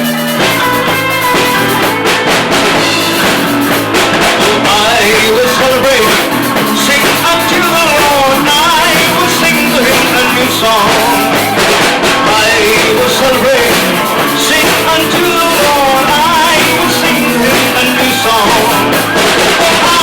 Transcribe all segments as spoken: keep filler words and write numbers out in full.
I will celebrate, sing unto the Lord. I will sing to him a new song. I will celebrate, sing unto the Lord. I will sing to him a new song.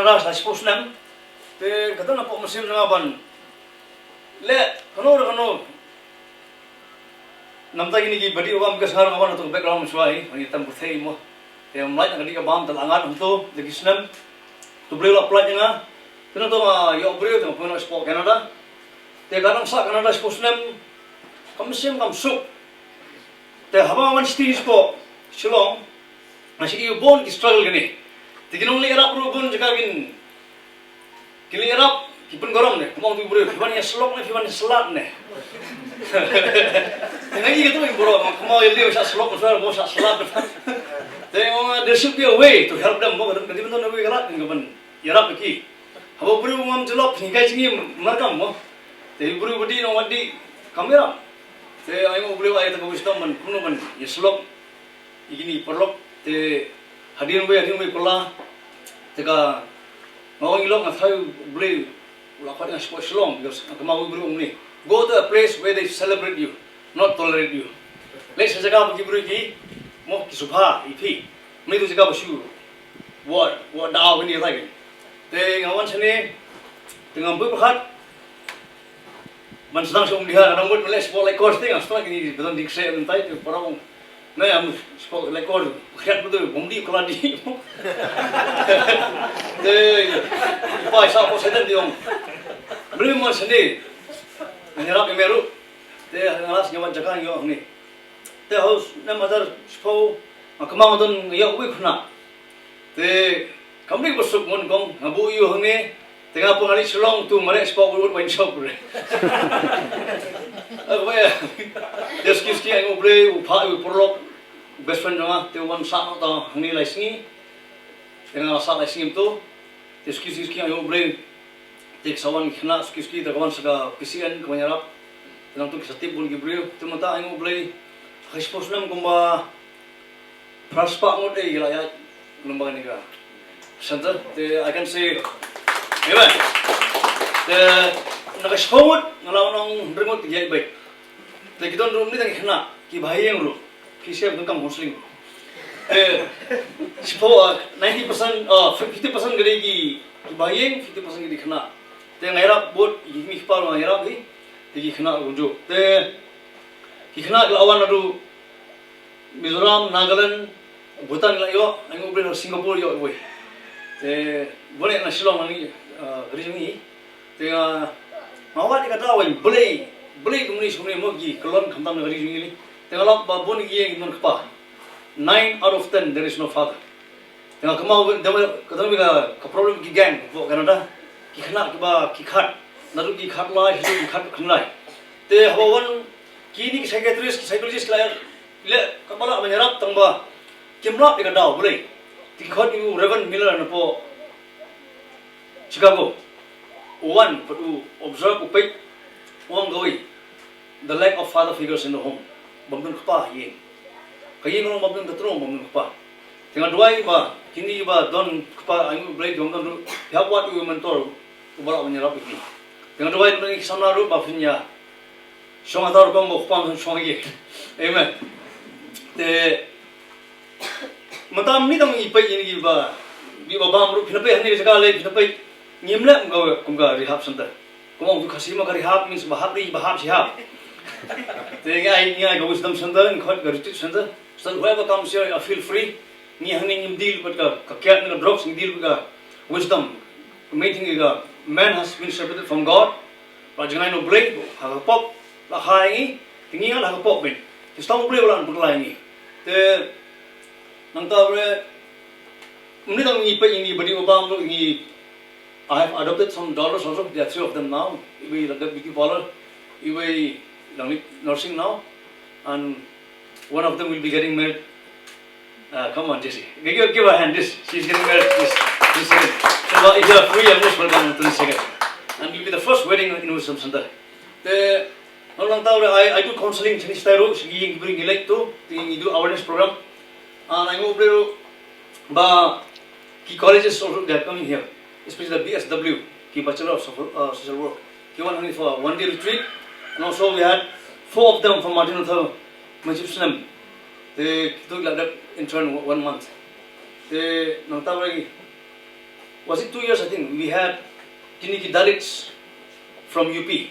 Kara sa shiphew snem. Te ka don hapoh mynsiem jong nga ban leh kano re kano. Namta kine ki ba dih ba bam ka sngar nga wan na tu background shuwa hi, ngi tam pyrthei mo. Te ym lait na ka dih ka bam te la ngat hangto da ki snem. Tu briew la pynlait ïa nga. Te nangto nga ïoh briew te nga pynlait shapoh Canada. Te ka nang sah Canada shiphew snem kam shym kam suk. Te haba nga wan shatei shapoh Shillong, nga shu ïohi bun ki struggle kine. Te ki nongleh ïarap ruh bun jaka kin, ki leh ïarap ki pyngorom ne, kumba ong tu briew, phi wan ïa slok ne, phi wan ïa slad ne. Te nga ïohi katu ïa baroh, nga kynmaw ïa lei shah slok, shah, mo shah slad. Te nga ong, there should be a way to help them, mo ka dei ban don a way ka lad ka ban ïarap ïa ki. Haba u briew ngam jyllop, phin hikai jingim markam mo. Te u briew ba dih nang wat dih kam ïarap. Te ai mo u briew ai te ka wisdom ban kumno ban ïa slok ïa kine ki paralok. Te hadien wei hadien wei pala te ka nga ong ïa lok nga tharai u Blei u la khot ïa nga shapoh Shillong, because nga kynmaw u briew u ong ne, go to a place where they celebrate you, not tolerate you. Leit sha jaka ba ki briew ki mo ki sngewbha ïa phi. Mynta jaka ba shu Wat, wat daw kine ki tai. Te nga wan shane, te ngam pyrkhat ban sdang sha Umdihar, nga dang mut ban leh sport lait course te nga sdang kine ki don ding kseh mynta te para ong. Na ïa sport lait course, khriat betul, bom di kala di. Te pa sa ko sedan di ong. Beli mo shane. Nga ïarap ïa me ruh. Te nga las nga wan jaka nga ïoh hangne. Te haus na matar sport, nga kynmaw nga don nga ïoh wei khynnah. Te kam dei ba suk mon kong, nga buh ïa u hangne. Te nga poi nga leit Shillong tu, mareh spah wut wine shop re. Ak ba ïa. Te ski ski ai U Blei, u pha u paralok, best friend jong nga, te u wan sah noh ta hangne lai sngi. Te nga sah lai sngi tu. Te ski ski ski ai U Blei. Te ki sa wan ki khynnah ski ski, te ka wan sa ka P C N ka wan ïarap. Te nangtu ki sa tip bun ki briew. Te mynta ai U Blei. Ka shiphew snem kumba phra spah ngut ei la ïaid lyngba kane ka center. Te I can say amen. Te na ka shiphew ngut nga la wan ong hynriew ngut ki ïaid beit. Te ki don ruh mynta ki khynnah kiba ha ïing ruh. Ki share donkam counseling. Te shiphew, ah, ninety percent, ah, fifty percent ka dei ki, kiba ha ïing, fifty percent ki dei khynnah. Te nga ïarap bad ki kmie ki kpa ruh nga ïarap hi. Te ki khynnah ruh kumjuh. Te ki khynnah ki la wan naduh Mizoram, Nagaland, Bhutan la ïoh, ai U Blei na Singapore ïoh wei. Te bun na Shillong ngi, ah, ka ri jong ngi. Te nga, nga wad ïa ka daw, Blei, Blei kumne kumne mo ki kyllon khamtam na ka ri jong ngi. Te nga lap ba bun ki ïing ki don kpa. Nine out of ten there is no father. Te nga kynmaw ka don ka problem ki gang hapoh Canada. Ki khynnah kiba ki khat, naduh ki khatlai haduh ki khatkhyndai. Te haba wan kine ki psychiatrist, ki psychologist ki la ïa leh kaba lah ban ïarap tang ba kim lap ïa ka daw Blei. Te ki khot ïa u Reverend Miller napoh Chicago. U wan pat u observe, u peit, u ong kawei, the lack of father figures in the home. Bym don kpa ha ïing. Ka ïing long bym don ka tnum, bym don kpa. Te nga duwai ba kine ba don kpa, ai U Blei, bym don ruh, ïa wad u mentor uba lah ban ïarap ïa ki. Te nga duwai ba ki samla ruh ba phin ïa shong ha ta rukom ba u kpa u shong ïa ki. Amen. Te mynta mynta ngi peit ïa kine kiba, kiba bam ruh, phin peit hangne ka jaka lei, phin peit, ngim leh kum ka, kum ka rehab center. Kumba ong tu Khasi ma ka rehab means ba hap ri, ba hap shi hap. Te ngi ai, ngi ai ka wisdom center, ngi khot ka retreat center. So whoever comes here, I feel free. Ngi hangne ngim deal bad ka, ka kiad ne ka drugs, ngi deal bad ka wisdom. Ka main thing ka man has been separated from God. Ba jngai na U Blei, ha ka pop la kha ïa ngi, te ngi la ha ka pop beit. Te sdang U Blei ba la pynkylla ïa ngi. Te nangta ba re, mynta ngi peit ïa ngi ba dih ba bam ruh ngi, I have adopted some daughters also. There are three of them now. Iwei la dep beauty parlour, iwei la nursing now, and one of them will be getting married. Uh, come on, Jesse. Give, give, give her a hand. This, she's getting married this, this second. So, uh, if you are free, you're most welcome to the second. And will be the first wedding in Wisdom Center. Te, nang nangta re, I, I do counseling, Chinese Tairo, she ngi bring like to, the, ngi do awareness program. And I know ba ki colleges also, they are coming here, especially the B S W, ki Bachelor of Social, uh, Social Work. Ki wan hangne for a one day retreat, and also we had four of them from Martin Luther Mentorship Snem. Te kitu la dep intern one month. Te nangta lagi Was it two years, I think, we had kine ki Dalits from U P.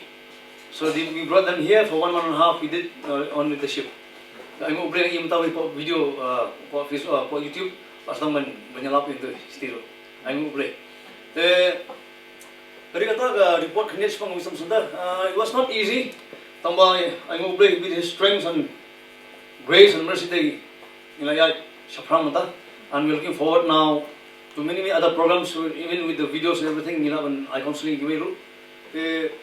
So they, we brought them here for one, one and a half, we did uh, on with the ship. Ai nguh U Blei, ym tau ïa pok video, uh, pok Facebook, uh, pok YouTube, pas tang ban ban ïalap ïa u, still. Ai nguh U Blei. Te, dari kata ka report khyndiat shaphang Wisdom Center, uh, it was not easy. Tang ba ai nguh U Blei with his strength and grace and mercy te ngi la ïaid shaphrang mynta. And we're looking forward now to many, many other programs, so even with the videos and everything, ngi lah ban ai counseling kiwei ruh. Te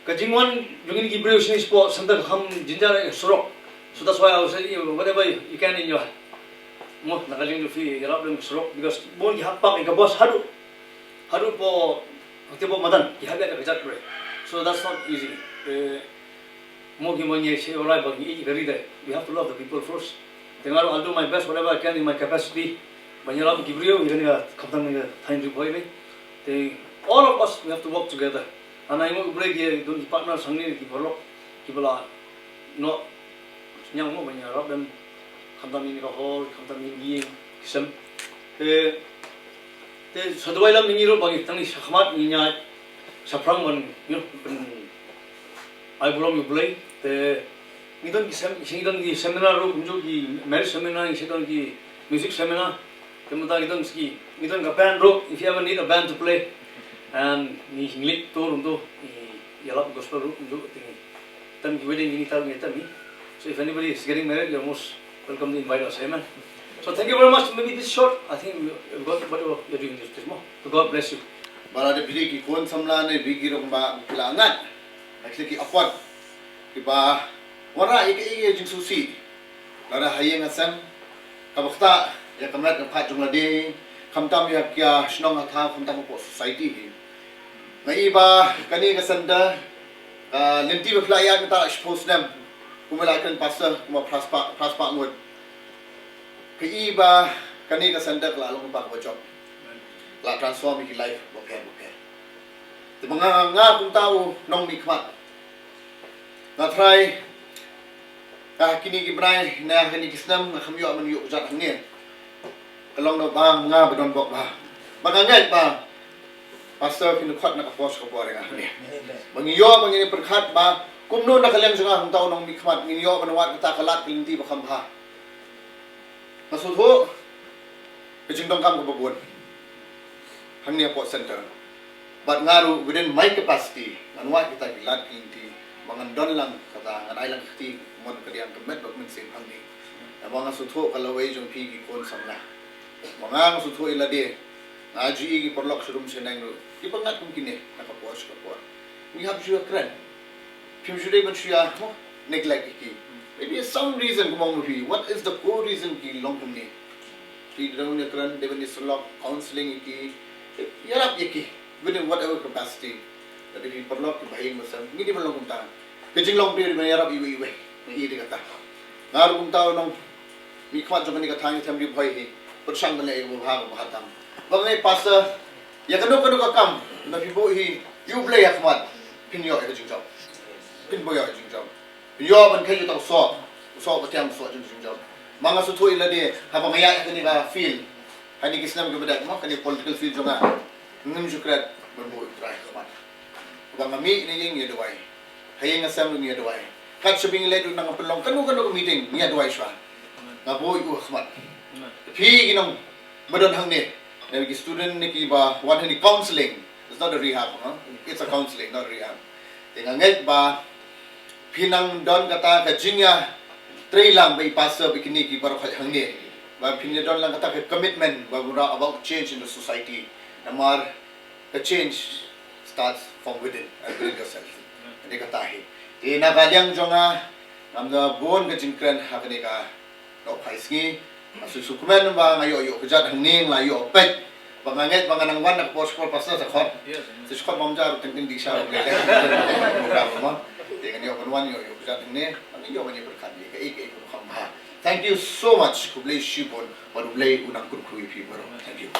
ka jingwan jong ngi ki briew shane shapoh center ka kham jynjar ïa surok. So that's why I was saying, whatever you can in your, mo, na ka liang jong phi, ïarap lem ka surok, because bun ki hap pang ïa ka bus haduh, haduh hapoh, hapoh madan, ki hap ïa ka kjat briew. So that's not easy. Eh, mo ki mo ngi shu rai ba ngi ïa ka ri de. We have to love the people first. Te nga ruh, I'll do my best, whatever I can in my capacity. Ban ïarap ki briew, ïa kane ka khamtam ïa ka thaiñ Ri Bhoi ne. Te all of us, we have to work together. And ai nguh U Blei ki don ki partners hangne ki paralok kiba la noh sniang mo ban ïarap lem khamtam ïa kane ka hall, khamtam ïa ki ïing ki sem. Te, te sa duwai lem ïa ngi ruh ba ngi tang ngi shakhmat ngi ïaid shaphrang ban, you know, ban ai burom ïa U Blei. Te ngi don ki sem, ngi don ki seminar ruh, kumjuh ki marriage seminar, ngi don ki music seminar. Te mynta ngi don ki, ngi don ka band ruh, if you ever need a band to play. And ngi, ngi leit to ruh to, ngi ïalap gospel ruh, kumjuh te ngi tem ki wedding, ngi tam, ngi tem ngi. So if anybody is getting married, you're most welcome to invite us. Amen. So thank you very much. Maybe this short, I think we, we got whatever you're doing this, this more. So God bless you. Ba la dep phi ki khun samla ne phi ki rangbah, phi la ngat. Actually ki apot, kiba wanrah ïa ka, ïa ka jingsngewsih. Lada ha ïing ha sem, kaba ktah ïa ka met ka phad jong lade, khamtam ïa ka shnong ka thaw, khamtam hapoh society hi. Nga i ba kane ka center, ah, lynti ba phi la ïaid mynta shiphew snem, kumba la kren pastor, kumba phra spah, phra spah ngut. Ka i ba kane ka center ka la long ba ka jop, la transform ïa ki life bapher bapher. Te ba nga, nga kumta u nongmihkhmat, nga tharai, ah, kine ki bnai ne kine ki snem nga kham ïoh ban ïuh kjat hangne. Ka long na ba nga ba don bok ba, ba nga ngeit ba pastor phin khot na ka por sha ka por ïa nga hangne. Ba ngi ïoh, ba ngin pyrkhat ba kumno na ka liang jong nga kumta u nongmihkhmat ngin ïoh ban wad kata ka lad ka lynti ba kham bha. Nga sngewthuh ka jingdonkam kaba bun hangne hapoh center. Bad nga ruh within my capacity ngan wad kita ki lad ki lynti ba ngan don lang kata, ngan ai lang ka kti mon ka diang ka met bad mynsiem hangne. Namar nga sngewthuh ka lawei jong phi ki khun samla. Ba nga, nga sngewthuh ïa lade, nga ju i ki paralok sharum shaneng ruh kiba ngat kum kine na ka por sha ka por. Ngi hap ju ïa kren. Phim ju dei ban shu ïa, mo, neglect ïa ki. Maybe some reason kumba ong phi. What is the core reason ki long kumne? Phi dang ïa kren, dei ban ïa sylloh, counseling ïa ki, ïarap ïa ki within whatever capacity. Lada phi paralok kiba ha ïing ba sem, ngi dei ban long kumta. Ka jinglong phi dei ban ïarap iwei iwei. Ngi dei kata. Nga ruh kumta u nongmihkhmat jong kane ka thaiñ Ri Bhoi hi, pyrshang ban leh ïa kaba bha kaba bha tam. Ba nga i pastor, ïa kano kano ka kam ba phi buh hi, ïa U Blei ha khmat, phin ïoh ïa ka jingjop. Phin buh ïoh ïa ka jingjop. Phin ïoh ban kheit ïa uta u soh, u soh ba thiang, u soh jingjop. Ma nga sngewthuh ïa lade, haba nga ïaid ha kane ka field, ha kine ki snem kiba dep, mo, kane political field jong nga, ngim ju klet ban buh ïa U Trai ha khmat. Ba nga mih na ïing, ïa duwai. Ha ïing ha sem ruh ngi ïa duwai. Kat shaba ngi leit ruh, nang pynlong kano kano ka meeting, ngi ïa duwai shuwa. Nga buh ïa u ha khmat. Phi ki nongba don hangne, ne ki student ne kiba wan hangne, counseling. It's not a rehab, huh? It's a counseling, not a rehab. Te nga ngeit ba phin nang don kata ka jingïatreilang bad i pastor bad kine ki baroh hangne. Ba phin ïa don lang kata ka commitment ba about change in the society. Namar ka change starts from within, uh, within yourself. Kane kata hi. Te na ka liang jong nga, ngam da bun ka jingkren ha kane ka dohphai sngi. Nga shu sngewkmen ba nga ïoh ïuh kjat hangne, nga la ïoh peit. Ba nga ngeit ba nga nang wan na ka por sha ka por, pastor, sa khot. Sa khot, bam ja ruh, teng teng di sha ruh. Program ma. Te ngan ïoh ban wan ïoh ïuh kjat hangne. Ngan ïoh ban ïa pyrkhat ïa kaei kaei kaba kham bha. Thank you so much. Khublei shibun. Bad U Blei un nang kyrkhu ïa phi baroh. Thank you.